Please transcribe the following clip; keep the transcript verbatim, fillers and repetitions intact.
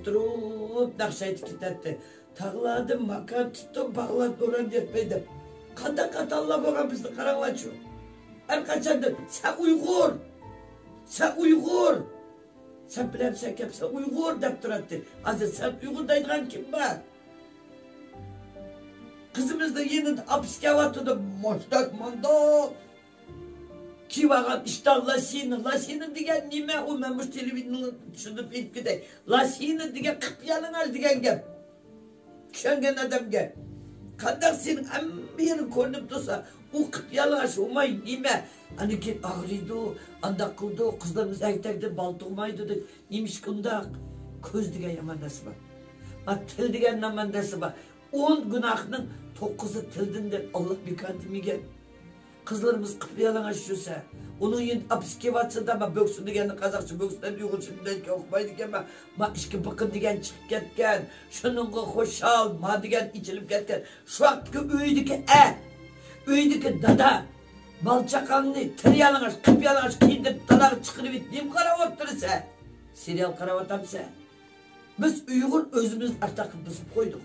تۇرۇپ ناخشا ئېيتىپ كېتەتتى. تاغلاردىن ماكان تۇتتۇم، باغلار بوران يەتمەي دەپ. قانداق خاتالار بولغان بىزدە قاراڭلارچۇ. ھەر قاچاندىن سەن ئۇيغۇر، سەن ئۇيغۇر، سەن بىلەمسەن كەپسەن ئۇيغۇر دەپ تۇراتتى. ھازىر سەن ئۇيغۇر دەيدىغان كىم بار؟ قىزىمىزنىڭ يېنىدا ئاپىسى كەۋاتىدۇ، مۇشتاق مۇنداق كىيىۋالغان ئىشتان لاشىنا. لاشىنا دېگەن نېمە؟ ئۇ مەن مۇشۇ تېلېۋىزورنى چۈشىنىپ ئېيتىپ كېتەي. لاشىنا دېگەن قىپيالىڭاچ دېگەن گەپ. چۈشەنگەن ئادەمگە. قانداق سېنىڭ ھەممە يېرىڭ كۆرۈنۈپ تۇرسا، ئۇ قىپيالىڭاچ ئۇماي نېمە؟ ئاندىن كېيىن ئاغرىيدۇ، ئانداق قىلىدۇ، قىزلىرىمىز ئەگتەكتە بالا تۇغمايدۇ دەپ. نېمىشقا ئۇنداق؟ كۆز دېگەن يامان نەرسە بار. ما تىل دېگەن يامان نەرسە بار. ئون گۇناھنىڭ توققۇزى تىلدىن دەپ ئاللا بىكار دېمىگەن. قىزلىرىمىز قىپيالىڭاچ يۈرسە، ئۇنىڭ يېنىدا ئاپىسى كېۋاتسىدا، ما بۆكسە دېگەننى قازاقچە بۆكسە دەپ، ئۇيغۇرچە دېگەنگە ئۇقمايدىكەن، ما، ما ئىككى بىقىن دېگەن چىقىپ كەتكەن، شۇنىڭغا خۇشال، ما دېگەن ئېچىلىپ كەتكەن. شۇ ۋاقىتتىكى ئۆيدىكى ئە، ئۆيدىكى دادا، بالا چاقاڭنى تىر يالىڭاچ، قىپ يالىڭاچ كىيدۈرۈپ، تالاغا چىقىرىۋېتىپ، نېمە قاراپ ئولتۇرىسەن؟ سېرىيال قاراۋاتامسەن؟ بىز ئۇيغۇر ئۆزىمىزنى ئارتاققا بېسىپ قويدۇق.